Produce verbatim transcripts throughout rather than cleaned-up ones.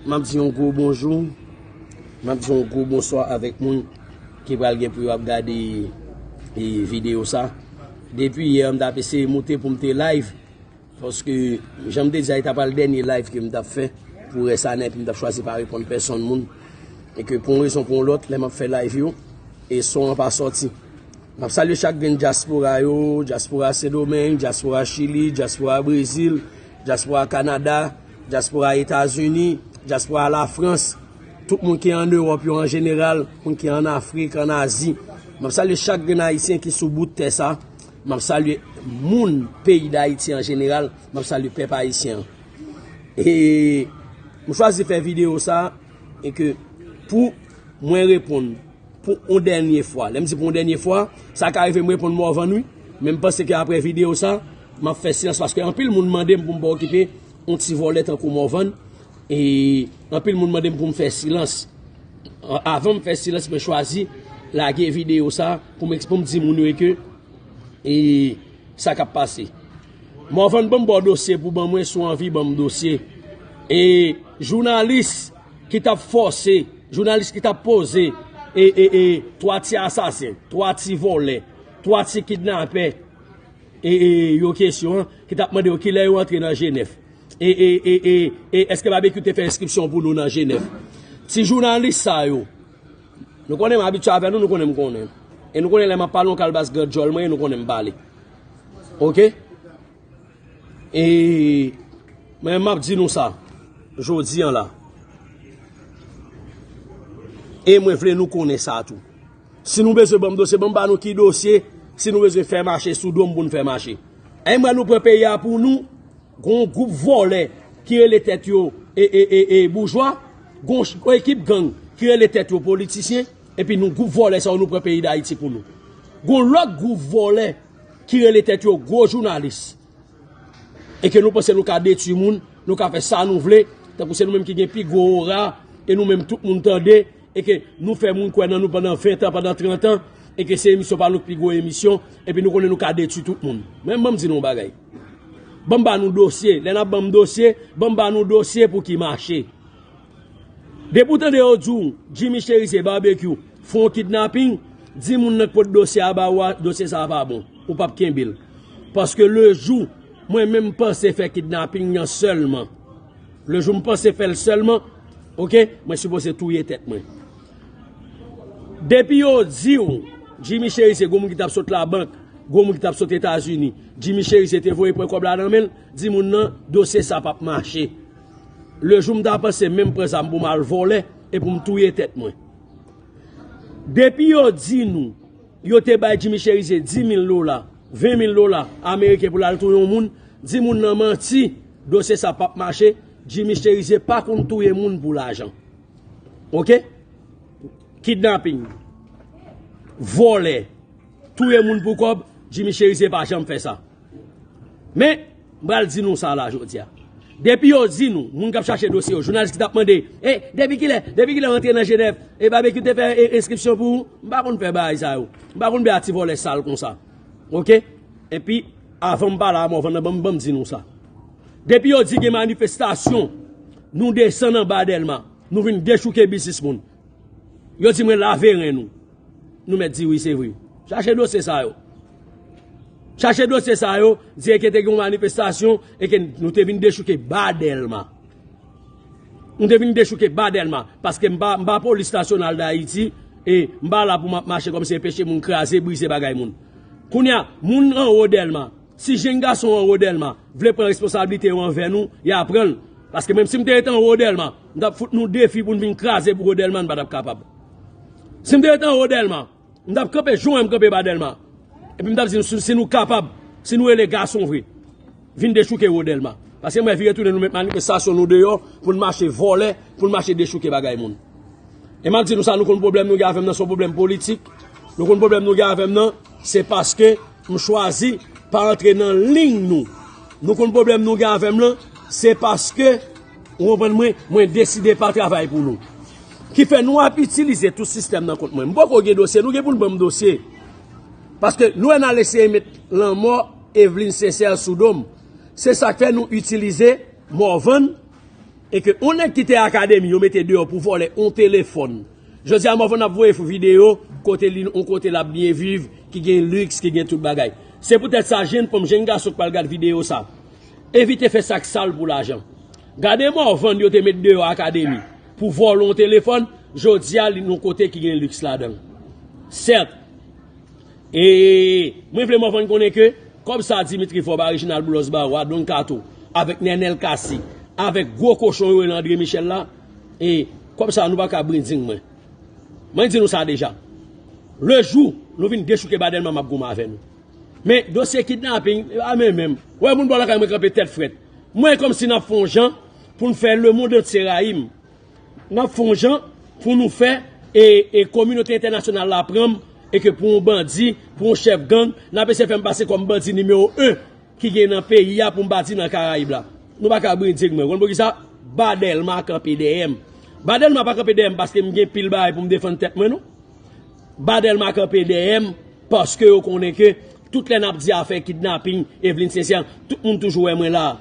M ap di yon gwo bonjou, m ap di yon gwo bonswa avèk moun ki pral gen pou yo ap gade e, videyo sa. Depi yè, m t ap eseye moute pou m te live, paske, jan m te di a, e ta pral dènye live ke m t ap fè pou rès ane, epi m t ap chwazi pa reponn pèsonn moun. E ke pou yon rezon pou yon lòt, lè m ap fè live yo, e son an pa sòti. M ap salye chak grenn dyaspora yo, dyaspora Sendomeng, dyaspora Chili, dyaspora Brezil, dyaspora Kanada, dyaspora Etazini, dyaspora Lafrans, tout moun ki an Ewòp yo an jeneral, moun ki an Afrik, an Azi. M ap salye chak grenn Ayisyen ki sou bout tè sa. M ap salye moun peyi Dayiti an jeneral. M ap salye pèp ayisyen an. E m chwazi fè videyo sa e ke pou mwen reponn pou yon dènye fwa. Lè m di pou yon dènye fwa, sa ka rive m reponn Morvan wi. Men m panse ke apre videyo sa, m ap fè silans paske anpil moun mande m pou m pa okipe yon ti vòlè tankou Morvan. E anpil moun mande m pou m fè silans. A- Avan m fè silans, mwen chwazi lage videyo sa pou m, eks- pou m di moun yo ke e sa k ap pase. Morvan, ban m ba w dosye pou ban mwen, si w anvi ban m dosye. E jounalis ki t ap fòse, jounalis ki t ap poze e, e, e, twa ti asasen, twa ti vòlè, twa ti kidnapè e, e, yo kesyon an, ki t ap mande yo kilè yo antre nan Jenèf. E, e, e, e, e èske Babekyou te fè enskripsyon pou nou nan Jenèf? Ti jounalis sa yo, nou konnen m abitye avè nou, nou konnen m konnen. E nou konnen lè m ap pale, yon kalbas gran djòl mwen, e nou konnen m pale. Oke? E mwen, m ap di nou sa, jodi an la. E mwen vle nou konnen sa tou. Si nou bezwen ban m dosye, ban m ba nou ki dosye, si nou bezwen fè mache sou do m pou n fè mache. E mwen, nou pran peyi a pou nou, gon gwoup vòlè ki rele tèt yo e, e, e, e boujwa, gon ch- gon ekip gang ki rele tèt yo politisyen, epi nou gwoup vòlè sa yo nou pran peyi Dayiti pou nou. Gon lòt gwoup vòlè ki rele tèt yo gwo jounalis. E ke nou panse nou ka detwi moun, nou ka fè sa nou vle, tankou se nou menm ki gen pi gwo ora, e nou menm tout moun tande, e ke nou fè moun kwè nan nou pandan ven tan, pandan trant an, e ke se emisyon pa nou ki pi gwo emisyon, epi nou konnen nou ka detwi tout moun. Men ban m di nou yon bagay. Ban m ba nou dosye, lè n ap ban m dosye, ban m ba nou dosye pou ki mache. Depi w tande yo di w, Jimmy Chérizier, Babekyou, fè yon kidnaping, di moun nan k pot dosye a ba ou a, dosye sa a pa bon. Ou p ap kenbe l. Paske le jou, mwen menm panse fè kidnaping nan sèlman. Le jou m panse fè l sèlman, oke, mwen sipoze touye tèt mwen. Depi yo di w, Jimmy Chérizier, gwo moun ki t ap sot labank, gwo moun ki t ap sot Etazini, Jimmy Chérizier te voye pran kòb la nan men l, di moun nan, dosye sa p ap mache. Le jou m ta panse menm pran zam pou m al vòlè e pou m touye tèt mwen. Depi yo di nou, yo te bay Jimmy Chérizier dis mil dola, ven mil dola ameriken pou l al touye yon moun, di moun nan manti, dosye sa p ap mache, Jimmy Chérizier pa konn touye moun pou lajan. Oke? Kidnaping, vòlè, touye moun pou kòb, Jimmy Chérizier pa janm fè sa. Men, m pral di nou sa la jodi a. Depi yo di nou, moun k ap chache dosye yo, jounalis ki t ap mande, e, depi kilè, depi kilè w antre nan Jenèf, e Babekyou te fè e, enskripsyon pou ou, m pa konn fè bagay sa yo. M pa konn bay a ti vòlè sal konsa. Oke? Epi, avan m pale a Morvan nan, ban m, ban m di nou sa. Depi yo di gen manifestasyon, nou desann anba Dèlma, nou vin dechouke biznis moun. Yo di mwen lave ren nou. Nou mèt di wi, se vre. Chache dosye sa yo. Chache dosye sa yo, di e ke te gen yon manifestasyon e ke nou te vin dechouke ba Dèlma. Nou te vin dechouke ba Dèlma, paske m pa, m pa polis nasyonal Dayiti, e m pa la pou m ap mache kòmsi enpeche moun kraze, brize bagay moun. Kounye a, moun anwo Dèlma, si jenn gason anwo Dèlma vle pran responsablite yo anvè nou, y a pran l. Paske menm si m te rete anwo Dèlma, m t ap fout nou defi pou n vin kraze bouwo Dèlma, n pa t ap kapab. Si m te rete anwo Dèlma, m t ap kanpe jan w wè m kanpe ba Dèlma. Epi m t ap di nou, si, si nou kapab, si nou rele gason vre, vin dechouke wo Dèlma. Paske m wè vire tounen nou met manifestasyon nou deyò pou n mache vòlè, pou n mache dechouke bagay moun. E m ap di nou sa, nou konn pwoblèm nou gen avè m nan, se yon pwoblèm politik. Nou konn pwoblèm nou gen avè m nan, se paske m chwazi pa antre nan liy nou. Nou konn pwoblèm nou gen avè m nan, se paske, ou konprann mwen, mwen deside pa travay pou nou. Ki fè nou ap itilize tout sistèm nan kont mwen. M poko gen dosye, nou gen pou n ban m dosye. Paske nou wè n al eseye met lanmò Eveline Sincère sou do m. Se sa k fè nou itilize Morvan E ke yon nèg ki te akademi, yo mete deyò pou vòlè yon telefòn. Jodi a, Morvan ap voye fou videyo, kote li, yon kote l ap byen viv, ki gen liks, ki gen tout bagay. Se poutèt sa, jenn fanm, jenn gason k pral gad videyo sa, evite fè sa k sal pou lajan. Gade Morvan yo te met deyò akademi pou vòlè yon telefòn, jodi a, li yon kote ki gen liks ladan l. Sèt, E mwen vle Morvan konnen ke kòb sa Dimitri Vorbe, Reginald Boulos Baro, Adon Kato, avèk Nènèl Cassy, avèk gwo kochon yo rele André Michel la, e kòb sa nou pa ka brinding mwen. Mwen di nou sa deja. Le jou nou vin dechouke ba Dèlma, m ap goumen avè nou. Men dosye kidnaping, a men menm. Wè moun bò lakay mwen kanpe tèt frèt. Mwen kòmsi n ap fè yon jan pou n fè lemonn antye rayi m. N ap fè yon jan pou nou fè e, e kominote entènasyonal la pran m, e ke pou yon bandi, pou yon chèf gang, n ap eseye fè m pase kòm bandi nimewo en ki gen nan peyi a, pou m pa di nan Karayib la. Nou pa ka brinding mwen. Konn poukisa? Ba Dèlma kanpe dèyè m. Ba Dèlma pa kanpe dèyè m paske m gen pil bagay pou m defann tèt mwen, non. Ba Dèlma kanpe dèyè m paske yo konnen ke tout lè n ap di afè kidnaping, Evelyne Sincère, tout moun toujou wè mwen la.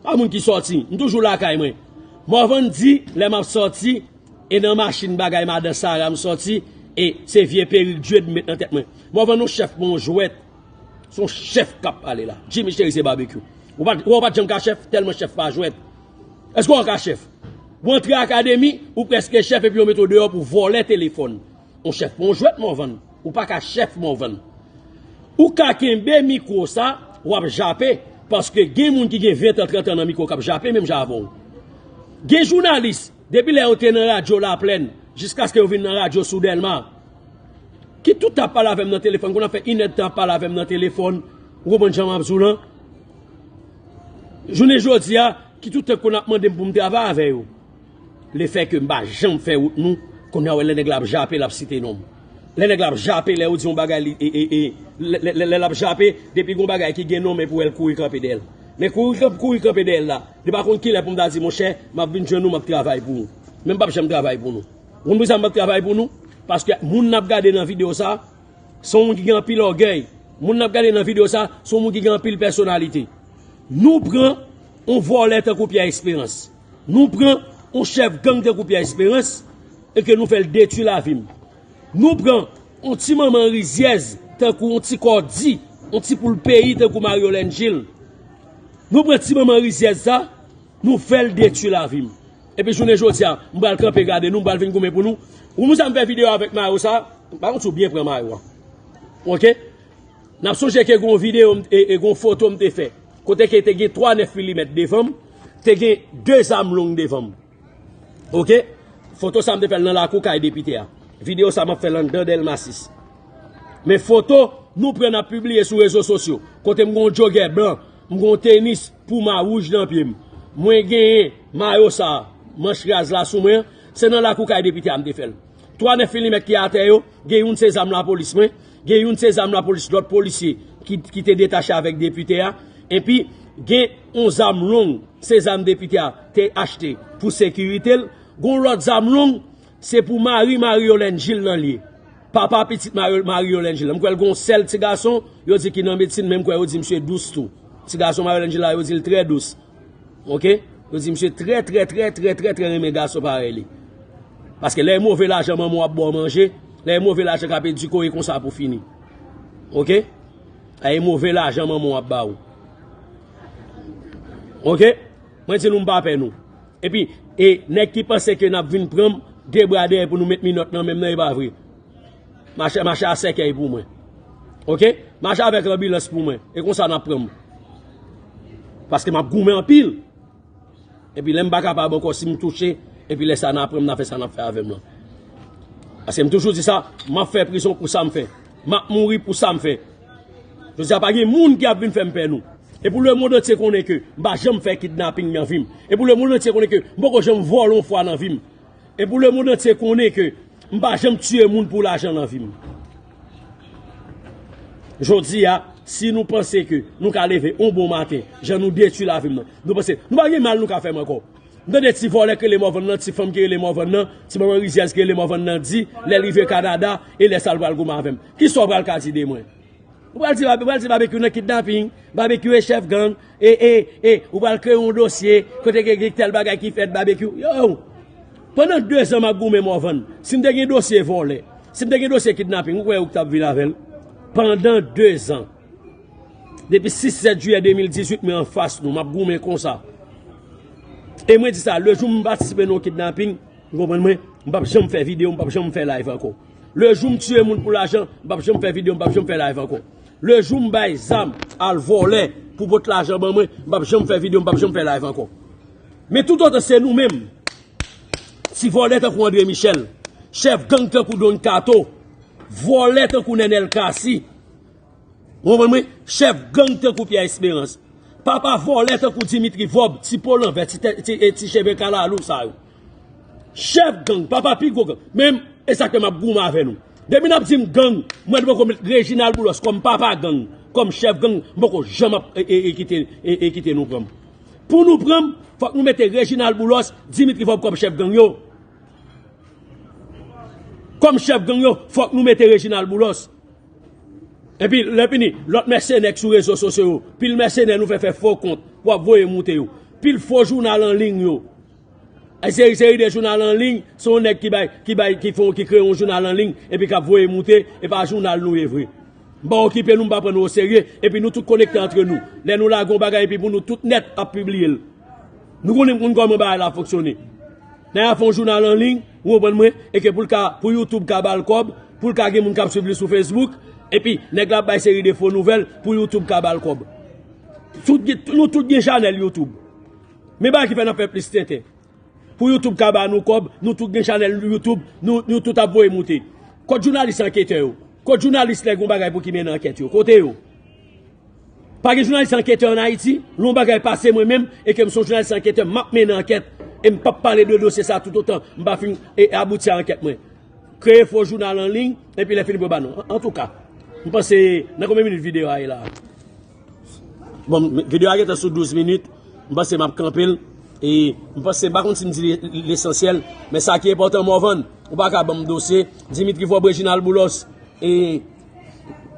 Pa moun ki sòti, m toujou lakay mwen. Morvan di, lè m ap sòti, e nan machin bagay madan Sara m sòti, e se vye perik Dye m met nan tèt mwen. Morvan yon chèf, yon jwèt. Se yon chèf k ap pale la. Jimmy Cheri se babekyou. Ou pa, ou pa janm ka chèf, tèlman chèf pa jwèt. Èske w ka chèf? Ou antre akademi, ou prèske chèf, epi yo mete w deyò pou vòlè telefòn. Yon chèf pa yon jwèt, Morvan. Ou pa ka chèf, Morvan. Ou ka kenbe mikwo sa, w ap jape, paske gen moun ki gen ven tan, trant an nan mikwo k ap jape menm jan avè w. Gen jounalis, depi lè yo te nan radyo Laplèn, jiskaske yo vin nan radyo sou Dèlma, ki tout ap pale avè m nan telefòn, konn ap fè inèdtan ap pale avè m nan telefòn, ou konprann jan m ap di w lan? Jounen jodi a, ki tout tan konn ap mande m pou m travay avè yo. Lefètke m pa janm fè wout nou, kounye a wè lè nèg la ap jape, l ap site non m. Lè nèg la ap jape, lè yo di yon bagay, li, e, e, e, lè, lè, lè, lè l ap jape, depi gon bagay ki gen non m, epi w wè l kouri kanpe dèyè l. Men kouri, kanp-, kouri kanpe dèyè l la, li pa konn kilè pou m ta di, monchè, m ap vin jwenn ou, m ap travay pou ou. Men m p ap janm travay pou nou. Ou konn poukisa m p ap travay pou nou? Paske moun n ap gade nan videyo sa, se yon moun ki gen anpil ògèy. Moun n ap gade nan videyo sa, se yon moun ki gen anpil pèsonalite. Nou pran yon vòlè tankou Pyè Esperans. Nou pran yon chèf gang tankou Pyè Esperans e ke nou fè l detwi lavi m. Nou pran yon ti manman rizyèz tankou yon ti kòdi, yon ti poul peyi tankou Marie Yolène Gilles. Nou pran ti manman rizyèz sa, nou fè l detwi lavi m. Epi jounen jodi a, m pral kanpe gade nou, m pral vin goumen pou nou. Ou moun sa m fè videyo avèk mayo sa, pa konn si w byen pran mayo a. Oke? N ap sonje ke gon videyo m- e, e gon foto m te fè. Kote ke te gen twa nèf milimèt devan m, te gen de zam long devan m. Oke? Foto sa m te fè l nan lakou kay depite a. Videyo sa m ap fè l anndan Dèlma sis. Men foto nou pran n ap pibliye sou rezo sosyo. Kote m gon jogè blan, m gon tenis puma wouj nan pye m. Mwen genyen mayo sa, manch raz la sou mwen, se nan lakou kay depite a m te fè l. Twa nèf milimèt ki atè yo, gen youn se zam lapolis mwen, gen youn se zam lapolis lòt polisye ki, ki te detache avèk depite a, epi gen yon zam long, se zam depite a te achte pou sekirite l, gon lòt zam long, se pou mari Marie Yolène Gilles nan l ye. Papa pitit Marie, Marie Yolène Gilles. M kwè l gon sèl ti gason, yo di ki nan medsin, men m kwè yo di misye dous tou. Ti gason Marie Yolène Gilles la, yo di l trè dous. Oke? Yo di misye trè, trè, trè, trè, trè, trè renmen gason parèy li. Paske lè e move lajan manman w ap ba w manje, lè e move lajan k ap edike w, e konsa pou fini. Oke? Lè e move lajan manman w ap ba w. Oke? Mwen di nou m pa pè nou. Epi, e nèg ki panse ke n ap vin pran m de bra dèyè pou nou met minòt nan men m nan, e pa vre. Mache, mache a sèkèy pou mwen. Oke? Mache avèk anbilans pou mwen. E konsa n ap pran m. Paske m ap goumen anpil. Epi lè m pa kapab ankò, si m touche, epi lè sa n ap pran m, n ap fè sa n ap fè avè m lan. Paske m toujou di sa, m ap fè prizon pou sa m fè. M ap mouri pou sa m fè. Jodi a pa gen moun ki ap vin fè m pè non. E pou lemonn antye konnen ke m pa janm fè kidnaping nan vi m. E pou lemonn antye konnen ke m poko janm vòlè yon fwa nan vi m. E pou lemonn antye konnen ke m pa janm tiye moun pou lajan nan vi m. Jodi a, si nou panse ke nou ka leve yon bon maten, jan nou detwi lavi m nan, nou panse nou pa gen mal nou ka fè m ankò. M tande ti vòlè ki rele Morvan nan, ti fanm ki rele Morvan nan, ti manman rizyèz ki rele Morvan nan di, lè l rive Kanada, e lè sa l pral goumen avè m. Kisa w pral ka di de mwen? Ou pral di, ou pral di Babekyou nan kidnaping, Babekyou e chèf gang, e, e, e, ou pral kreye yon dosye, kote gen, gen tèl bagay ki fèt, Babekyou. Yo, pandan dezan m ap goumen Morvan, si m te gen dosye vòlè, si m te gen dosye kidnaping, ou kwè ou t ap vin avè l? Pandan dezan. Depi sis sèt jiyè de mil dizuit, mwen anfas nou, m ap goumen konsa. E mwen di sa, lejou m patisipe nan yon kidnaping, ou konprann mwen, m p ap janm fè videyo, m p ap janm fè live ankò. Lejou m tiye moun pou lajan, m p ap janm fè videyo, m p ap janm fè live ankò. Lejou m bay zam al vòlè pou pot lajan ban mwen, m p ap janm fè videyo, m p ap janm fè live ankò. Men toutotan se nou menm, ti vòlè tankou André Michel, chèf gang tankou Don Kato, vòlè tankou Nènèl Cassy, ou konprann mwen? Chèf gang tankou Pierre Espérance. Papa vòlè tankou Dimitri Vorbe, ti po lanvè, ti, tè- ti, e ti cheve kalalou sa yo. Chèf gang, papa pi gwo gang. Men, e sa k fè m ap goumen avè nou. Depi n ap di m gang, mwen poko met Reginald Boulos kòm papa gang, kòm chèf gang, m poko janm ap e, e, e kite, e, e kite nou pran m. Pou nou pran m, fòk nou mete Reginald Boulos, Dimitri Vorbe kòm chèf gang yo. Kòm chèf gang yo, fòk nou mete Reginald Boulos. Epi, lè fini, lòt mèsenè k sou rezo sosyo yo, pil mèsenè nou fè fè fo kont pou ap voye moute yo. Pil fo jounal an liy yo. Ay seri, seri de jounal an liy, se yon nèg ki bay, ki bay, ki fè, ki kreye yon jounal an liy, epi k ap voye moute, e pa jounal nou ye vre. M pa okipe nou, m pa pran nou oserye, epi nou tout konekte antre nou. Lè nou lage yon bagay, epi pou nou tout nèt ap pibliye l. Nou konnen moun kòman bagay la fonksyone. Nèg la fè yon jounal an liy, ou konprann mwen, e ke pou l ka, pou YouTube ka ba l kòb, pou l ka gen moun k ap swiv li sou Facebook, epi nèg la ap bay seri de fo nouvèl pou YouTube ka ba l kòb. Tout gen, nou tout gen chanèl YouTube. Men bagay ki fè n ap fè plis tenten. Pou YouTube ka ba nou kòb, nou tout gen chanèl YouTube, nou, nou tout ap voye moute. Kot jounalis anketè yo? Kot jounalis lè gen yon bagay pou ki mennen ankèt yo? Kote yo? Pa gen jounalis anketè ann Ayiti? Lè yon bagay pase mwen menm, e ke m se yon jounalis anketè, m ap mennen ankèt, e m p ap pale de dosye sa toutotan m pa fin e, abouti a ankèt mwen. Kreye fo jounal an liy, epi lè fini pou yo ba nou. An, antouka, m panse, nan konbyen minit videyo a ye la? Bon, videyo a gentan sou douz minit, m panse m ap kanpe l, e m panse, m pa konn si m di le- lesansyèl, men sa ki enpòtan, Morvan, ou pa ka ban m dosye, Dimitri Vorbe, Reginald Boulos, e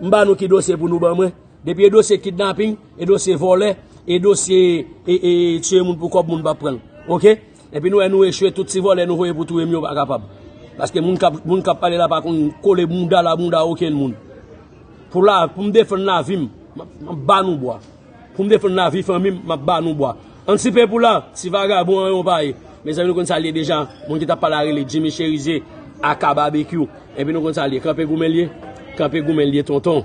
m ba nou ki dosye pou nou ban mwen. Depi e dosye kidnaping, e dosye vòlè, e dosye e, e tiye moun pou kòb, moun p ap pran l. Oke? Epi nou wè nou echwe, tout ti vòlè nou voye pou touye m yo pa kapab. Paske moun k ap, moun k ap pale la pa konn kole bounda la bounda okenn moun. Pou la, pou m defann lavi m, m ap, m ap ba nou bwa. Pou m defann lavi fanmi m, m ap ba nou bwa. Ann sipe pou la, ti vagabon an yon pa ye. Mezanmi, nou konn sa l ye deja. Moun ki t ap pale a rele Jimmy Cherizier, aka Babekyou. Epi nou konn sa l ye. Kanpe goumen l ye. Kanpe goumen l ye, tonton.